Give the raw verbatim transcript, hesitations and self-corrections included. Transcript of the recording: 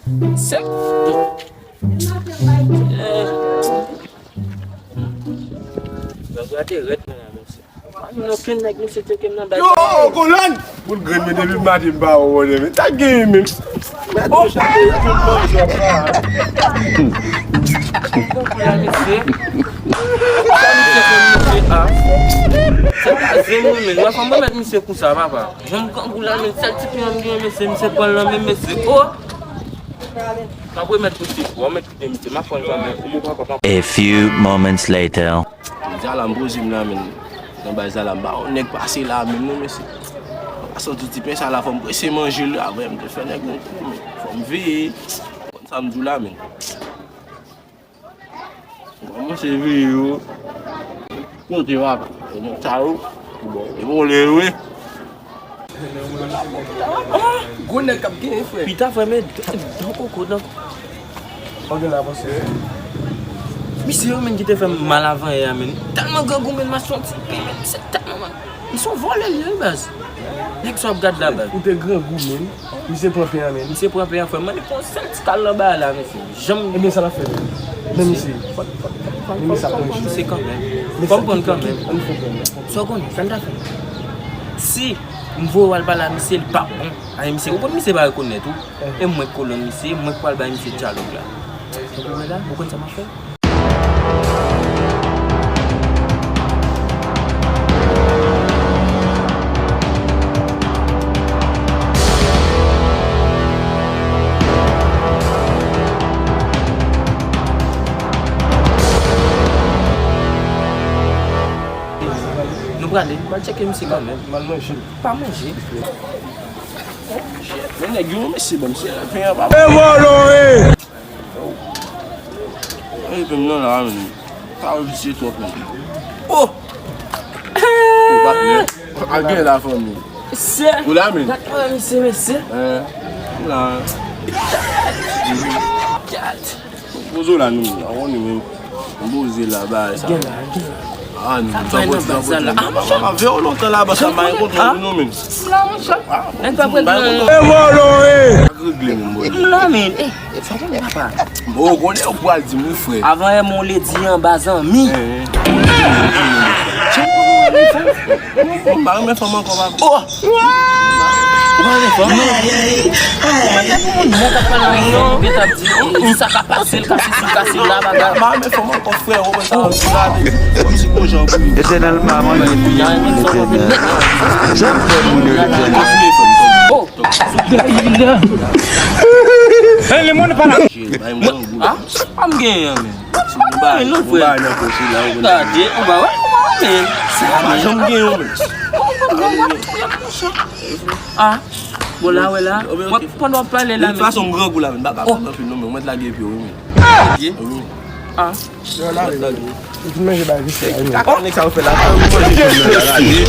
Sèk. Nèg la te rèd nan la, mesye. Pa gen okenn nèg, mesye, tcheke m nan bay. Yo, Golan! Boul grenn, men depi maten m pa wè w, men. Sa k genyen menm? Mèt ou chape, yo tout manje w pa. Mesye. Sa misye fè m, mesye, a? Se pa zen mwen, men. Mwen fè m remèt misye kou sa, papa. Jan m grangou la, men, sèl ti pye m gen, mesye, misye pran l nan men, mesye. O! M ap remèt misye kou, w ap mèt kite misye, m ap pran l kanmenm. A few moments later. Zala m poze m la, men. Nan bay Zala, m pa wè nèg pase la, menm non, mesye. M pa santi ti pen sa la, fò m prese manje l, apre m te fè nèg yon kou, men. Fò m veye. Konn sa m di w la, men. Bon, mwen se veye yo. Kote w ap? E nèg sa yo. Bon, e bon, lè yo, wi. Ah, gwo nèg k ap genyen, frè. Pita, frè, men dan koko, dan koko. Misye yo menm ki te fè m mal avan yè a, menm. Tèlman grangou, menm, m ap son ti pen, menm, se tèlman mal. Misye yon vòlè li ye, wi, baz. Nèg sa w ap gad la, baz. Ou te grangou, menm. Misye pran pen an, menm. Misye pran pen an, frè. Mande pou yon sèl ti kal nan ba la, mesye. Janm. Ebyen, sa l ap fè, menm? Men misye. Fò, fò, fò, fò, misye kanmenm. Fò m pran kanmenm. Sa w konnen, sa n ta fè? Si m voye w al pale a misye, li p ap bon. Ayi, misye, ou konn misye pa rekonèt ou. E mwen kolòn misye, mwen k pral bay misye dyalòg la. Ou konprann la? Ou konn sa m ap fè? Nou prale, pral tcheke misye kanmenm. M al manje. Pa manje. Men nèg yo, mesye, ban m se pen an, papa. E vòlò, e! Ey, pen nan la, men. Sa yo visye twòp, men. Oh! Ou pa, men. Al gen la, fanmi. Mesye. Ou la, men. Gad kòman misye, mesye. Eh, ou la. Gad. Poze w la, nou, a wè nou menm. M poze la, bagay sa. Gen la, gen la. Ah, nou, sa pran nan baz la. Ah, monchè. M ap veye w lontan la, baz sa, m pa gen kontwòl pou nou menm. M la, monchè. Nèg pa prèt nan. E vòlò, e! Ak regle menm, bòy. M la, men. Eh, sa w konnen, papa? Bon, ou konnen, ou pral di m, wi, frè. Avan yè, mon ledi anba zanmi. Eh, eh. M pa renmen fanm ankò, papa. Oh! Ou pa renmen fanm? Non. Ou pa renmen fanm? Non, ou t ap di, oh, di sa ka pase, l ka sesi, l ka sela, bagay. M pa renmen fanm ankò, frè, ou konn sa, m di la, men, kòm si gon jan pou li. Letènèl pa manje moun, Letènèl. Jan fè moun yo, Letènèl. Oh! Hey, le monde pa la. Ah, pa m genyen, men. Ou pa renmen non, frè. Gade, ou pa wè, ou pa renmen. Sa pa janm gen yon, men. Ah, bon, la, wè la. Wè, pandan w ap pale la, men. De tout fason, m grangou la, men. M pa ka pale anpil, non, men. Ou mèt lage pye w, wi, men. Pye? Wi. Ah. Ou mèt lage. Ou fin manje bagay vit fè a, wi, men. Kaka nèg sa yo fè la, ou manje kòm nan la, gade.